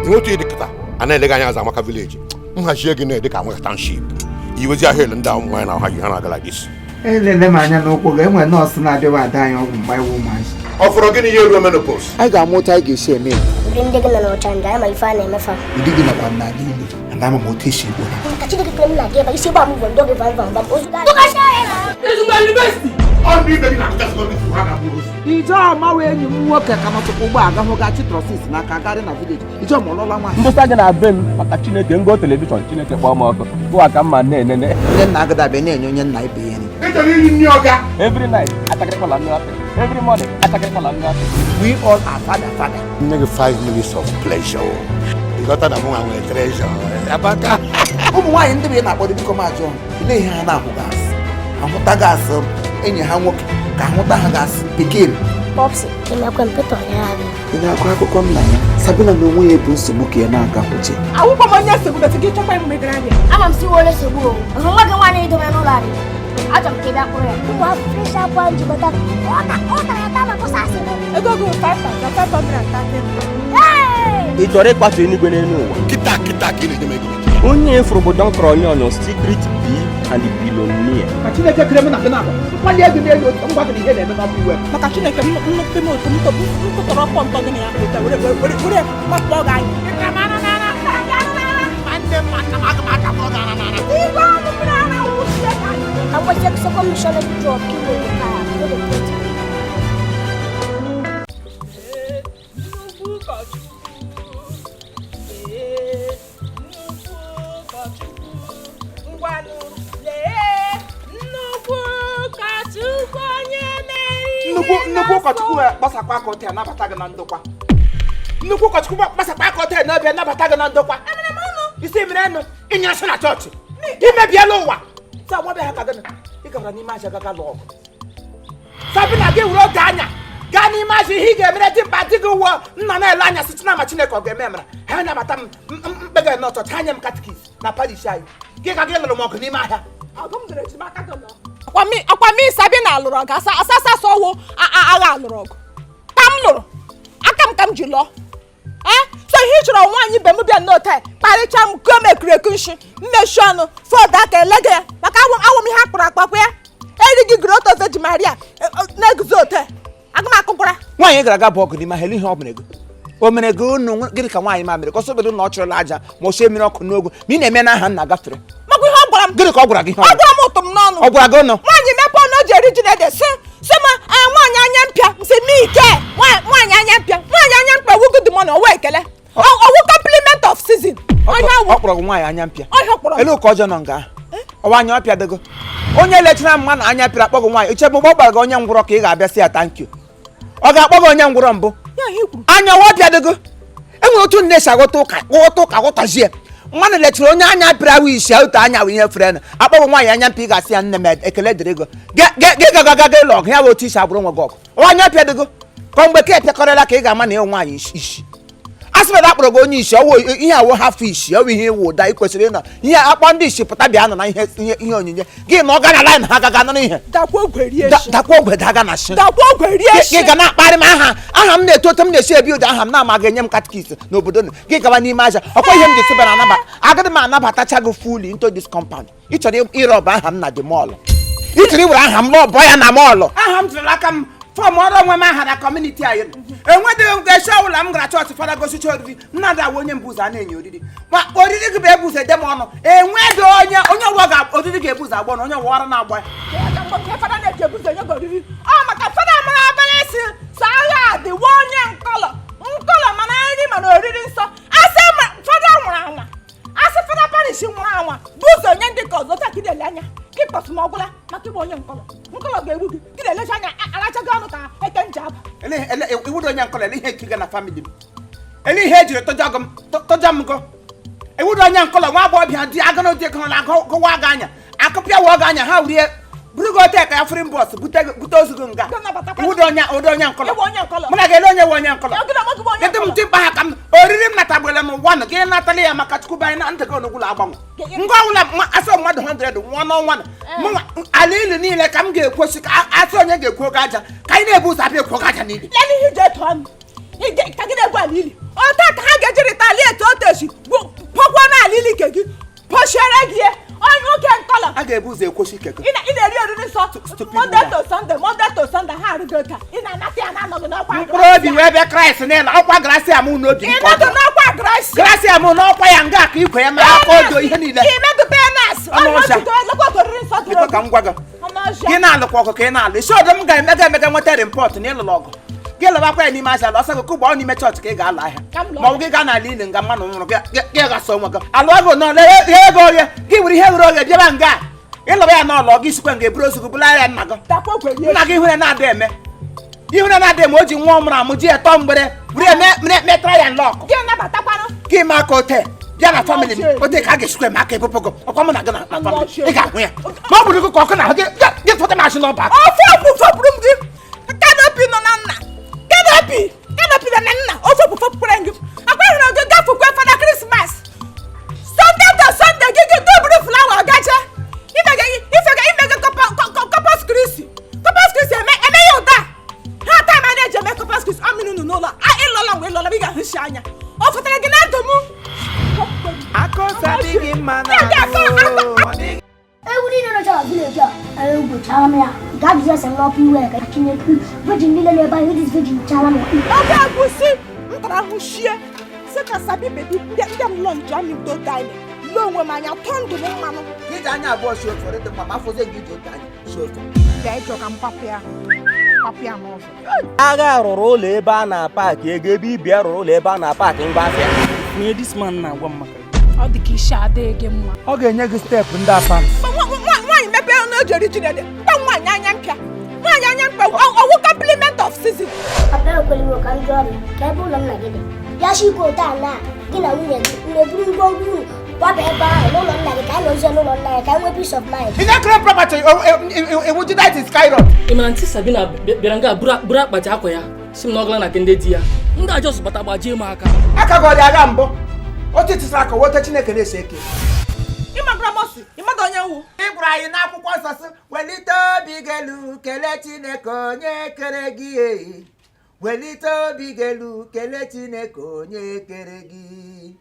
Ihe otu ịdị kịta a na-elega anya azụ Amaka village nhazie gị na-ede ka Amaka township iwezi ahịa ele ndị ahụ mmanya na ọha ji ha na-aga like this. Elele m anya n'ụkwụ gị, enwere nọọsụ na-adịwa ada anyị ọgwụ mgbe anyị wụ ụmụazị. Ọ fọrọ gịnị ya eruo menopause? Anyị ga-ama otu anyị ga-esi eme ya. Ndị ndị gị nọ n'ụcha ndị anyị ma ife a na-emefa. Ndị gị nakwa nna gị ilu ana ama m otu esi egbu ha. Ka Chineke kere m na gị ebe isi gba m bụ ndị oge vam vam vam ozugbo. Ijeọma wee enyi m nwoke ka nọtụkwa ụgbọ aga hụ gachi trọsis n'aka garị na village. Ijeọma ọlọla nwaanyị. Mbosa gị na be m maka Chineke ngo television Chineke kpọọ m ọkụ gụwa ka mma na-enene. Onye nna agadabe na-enye onye nna ibe ya nri. Ị chọrọ iri nri ọga? Every night atakịrịkpọla mmiri ọkụ, every morning atakịrịkpọla mmiri ọkụ. We all are father father. Nye gị 5 minutes of pleasure, ịghọta na mụnwa nwere treasure abaka. Ụmụ nwaanyị ndị bụ ị na-akpọrọ biko m ajụọ, ile ihe ha na-ahụ gasị ahụta gasị enyi ha nwoke ka ahụta ha gasị pikin. Popsi, emekwe mpịtọ ya gị. Ị na-akọ akụkọ m na ya Sabina na onwe ya bụ nsogbu ka ya na-aga kwuche. Akwụkwọ m onye nsogbu betụ gị chọkwa mgbe gara abịa. Ama m si wole nsogbu o. Hụ nwa gị nwaanyị idome n'ụlọ arị. Achọrọ m ka ị bịa kpụrụ ya. Ụmụ afọ fresh akwa njikọta. Ọ tara ya taa ma kwụsị asị m. Ego gị 5530. Hey! Ị chọrọ ịkwatu eluigwe n'elu ụwa? Kịta kịta ka ị na-enye m ego. Onye efuru bụ Don Corleone, secret B and the billionaire. Ka Chineke kere m na gị na-agba mkpali ego n'elu otu ngwa gị na ihe na-eme n'ọkụ iwe. Maka Chineke m nnukwu m otu m tụtụrụ ọkpọ ntọ gị na ya pụta were were were makpọ gị anyị. Igwe ọnụ mmiri ara wụsie ka anyị. Ka m gbazie second missionary job ka ị were ka ya. Nnukwu ụkọchukwu, lee nnukwu ụkọchukwu, ngwanụ lee nnukwu ụkọchukwu onye meriri. Nnukwu ụkọchukwu wee kpasakwa aka ọtọ ya nabata gị na ndokwa. Nnukwu ụkọchukwu kpasakwa aka ọtọ ya n'ọbịa nabata gị na ndokwa. Isi mere nụ inye nsị na chọọchị imebiela ụwa sa nwabịa ha ka gịnị ị gawara n'ime aja gaga lụọ ọgụ. Sabina gị were oge anya gaa n'ime aja ihe ị ga-emere dị mkpa dị gị ụwọ nna na-ele anya site na ama Chineke ọ ga-eme emere ha nabata m mkpega na ọchọchị anya m katikis na parish anyị gị ka gị lụrụ m ọgụ n'ime ahịa. Ọgụ m dere ejima aka gị lụọ. Akwa mi Sabina lụrụ ọgụ asasa ọwụ agha lụrụ ọgụ ka m lụrụ aka m ka m ji lụọ. So ihe ị chọrọ nwaanyị ibe m bịa nnọọ taa kparịcha m kuo m ekureku nshi mmechi ọnụ fọdụ aka elega ya maka awụ m ihe akpụrụ akpakwa ya erighị groto Virgin Maria na-eguzo ote aga m akụkwara. Nwaanyị gara aga bụ ọgụ n'ime ahịa ihe ọ mere gị o mere gị unu gịnị ka nwaanyị ma mere ka ọsọ bedo na ọ chụrụla aja ma ọ sie mmiri ọkụ n'ogo ma ị na-eme n'aha nna gafere. Makwa ihe ọ gwara m. Gịnị ka ọ gwara gị ihe ọ gwara m ụtụ m n'ọnụ. Ọ gwara gị ụnụ? Nwaanyị mepe ọnụ o ji eri ji na ede si si m nwaanyị anya mpịa m si m ike nwaanyị anya mpịa nwaanyị anya mpịa wugo dị mọnụ ọwụ ekele ọwụ compliment of season. Ọ kpọrọ gị nwaanyị anya mpịa. Elu ka ọjọọ nọ nga ọwa anya ọpịa dịgo onye lechara mma na anya pịara akpọ gị nwaanyị ichebe mgbe ọ gbara gị onye ngwụrọ ka ị ga-abịa sị ya thank you. Ọ ga-akpọ gị onye ngwụrọ mbụ anya ọwa ọpịa dịgo. Enwere otu nne si aghọta ụka ghọta ụka ghọtazie mmadụ lechara onye anya pịara awụ isi otu anya wụ ihe fere na akpọghị nwaanyị anya mpịa ị ga-asị ya nne m ekele dịrị gị gị gaga ga ịlụ ọgụ ya bụ otu isi agbụrụ nwe gị ọgụ ọwa anya ọpịa dịgo ka mgbe ka epịakọrịla ka ị ga-ama na ịwụ nwaanyị isi a sị na akpọrọ gị onye isi ọwụ ihe awụ hafụ isi ọwụ ihe ịwụ ụda ị kwesịrị ịnọ ihe akpọ ndị isi pụta bịa nọ na ihe ihe onyinye gị na ọ ga na line ha gaga nọ n'ihe dakwa ogwe daga na shi gị ga na-akparị m aha aha m na-eto oto m na-esi ebi ụda aha m na-ama ga-enye m katikis n'obodo nụ gị gaba n'ime aja ọkwa ihe m ji sịba na anaba agaghị m anabatacha gị fully into this compound. Ị chọrọ ịrọba aha m na the mall, ị chọrọ iwere aha m rọbọ ya na mall. Aha m jiri aka m form ọrụ onwe m aha na community anyị enwedịghị m ga-esi ọbụla m gara chọọchị fada gosicha oriri nnadị awụ onye mbụ ụzọ a na-enye oriri ma oriri gị bụ ebu ụzọ ede m ọnụ enwedị onye onye ọbụla ga oriri ga-ebu ụzọ agba ọnụ onye ọwụwara na-agba ya. Fada na-eji ebu ụzọ enye gị oriri ọ maka fada mara abalị si sọ agha adịwa onye nkọlọ nkọlọ mana nri mana oriri nsọ asị fada nwụrụ anwa asị fada parish nwụrụ anwa bụ ụzọ nye ndị ka ọzọ taa ka ị na-ele anya ka ịkpọsụ ma ọgwụla maka ịgba onye nkọlọ nkọlọ ga-egbu gị gị na-elecha anya arachaghị ọnụ ka eke nje aba. Iwudo onye nkọlọ ele ihe ekiga na family m ele ihe ejiri tọjọ m gụ iwudo onye nkọlọ nwa agbọghọbịa dị agụrụ dị gụrụ agụwa gị anya akụpịawa gị anya ha wrie buru gị ote ka ya fri bọs bute ozu gị nga iwudo onye onye nkọlọ mụ na ga-ele onye nwe onye nkọlọ kedụ m timkpa ha ka m oriri m natagbere m ụwa nụ gị natala ya maka chukwu banyị na ntị gị onugwula agbanwe ngwa ọbụla asọ mmadụ 100 nwụọ n'ọnwa na mụnwa ala ilu niile ka m ga-ekwosi ka asị onye ga-ekwu oge aja ka anyị na-ebu ụzọ abịa ekwu oge aja niile. Ka gị na-egwu ala ili ọta ka ha ga-eji retaliate gachi pọkwa n'ala ili nke gị pọchiere gị ya onye nwoke nkọlọ. A ga-ebu ụzọ ekwochi ike gị. Ị na-eri oriri nsọ Stupid Monday woman. to Sunday, Monday to Sunday, ha arụgo ka ị na-anata ya na-anọghị n'ọkwa. Mkpụrụ obi wee bịa Kraịst n'ịla ọkwa grasia mụ n'obi Ị nke ọ nọdụ dọrọ. n'ọkwa gracia. Grasia mụ n'ọkwa ya nga ka ikwe ya ma aka odo ihe niile. Ị metụta ya nas. Ọnụ ọcha. Lekwa ka oriri nsọ dụrụ. Biko, ka m gwa gị. Ọnụ ọcha. Gị na-alụkwa ọgụ ka ị na-alụ isi ọdụ m ga-emega emega nweta rịmpọt na ịlụlụ ọgụ. Gị lụbakwa ya n'ime aja lụọsọ gị kụgba ọ n'ime chọọchị ka ị ga-alụ ahịa. Ka m lụọ. Ma ọ bụ gị gaa n'ala ili nga mmanụ nwụrụ gị ghasa onwe gị alụọ gị nọ ghe ego oghe gị were ihe ghere oghe bịaba nga ịlụba ya n'ụlọ gị sikwa nga eburu ozugbo bụla ya nna gị. Dakwa ogwe rie. Nna gị ihure na-adị eme ihure na-adị eme o ji nwa ọmụrụ amụ ji etọ mgbere were eme metara ya nlọkụ. Gị nabatakwanụ. Gị ma aka ote bịa na famịlị m ote ka a ga-esikwa eme aka ebupụ gị ọkwa mụ na gị na famịlị ị ga-ahụ ya ma ọ bụrụ gị ka ọkụ na ahụ gị gị fụta m asị n'ọba aka. Ofe ọgwụ fọpụrụ m gị. Canopy nọ na nna, canopy, canopy nọ na nna. Ofe ọgwụ fọpụkwara gị. Akwa hụrụ gị gafukwe fada Krismas Sunday to Sunday gị gị doburu flower gaje imege ifege imege Corpus Christi, Corpus Christi eme eme ya ụda ha taa ma na-eji eme Corpus Christi amịrị unu n'ụlọ a ịlọla mgbe ịlọla ị ga-ahụchi anya ọ fụtara gị na ndụ m. Akọsa adịghị mma na Ya ga akọ. Ewu niile nọcha na village a egbochara m ya gaa jizọs m n'ọkụ iwe ka Chineke virgin niile na-ebe ahụ dis virgin chara m. Ofe egusi m tara ahụ shie sị ka sabi bebi ndị ndị m lọ nje amị udo daịnị lee onwe m anya tọọ ndụ m mmanụ. Iji anya abụọ si ofe dị mma ma afọzie gị iji otu anya si ofe. Bịa ịchọ ka m kwapụ ya kwapụ ya n'ụzọ. Agha rụrụ ụlọ ebe a na-apaki ego ebe ibi rụrụ ụlọ ebe a na-apaki ngwa afịa. Onye this man na-agwa m maka ya. Ọ dị ka isi adịghị gị mma. Ọ ga-enye gị steepụ ndị afam. Nwaanyị mepee ọnụ o ji eri ji na ede mkpa nwaanyị anya mpịa nwaanyị anya mkpa ọwụ compliment of season. Papa ekweliwo ka m jụọ gị ka ebe ụlọ nna gị dị ya shi ike otu a na gị na nwunye gị unu eburu ngwongwo unu kwaba ebe ahụ n'ụlọ nna gị ka anyị nọzie n'ụlọ nna anyị ka anyị nwee peace of mind. Ị na-ekere property ewu jidait skyrot. Ị mara ntị Sabina bịara nga buru akpati akwa ya si m na ọ gala na nke ndị di ya ndị ajọs bata gbajie m aka. Aka gị ọ dị agha mbụ otu tisara ka wote Chineke na-ese eke. Ịmagara mọsi ịmada onye nwu. Ị gwara anyị n'akwụkwọ nsọ sị welite obi gị elu kelee Chineke onye kere gị e. Welite obi gị elu kelee Chineke onye kere gị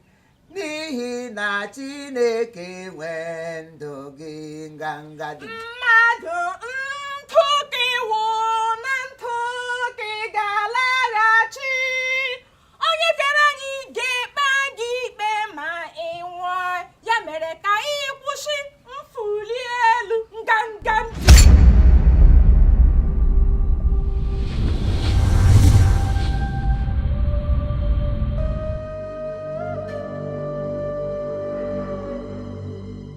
n'ihi na Chineke nwee ndụ gị nganga dị. Mmadụ ntụ ka iwu.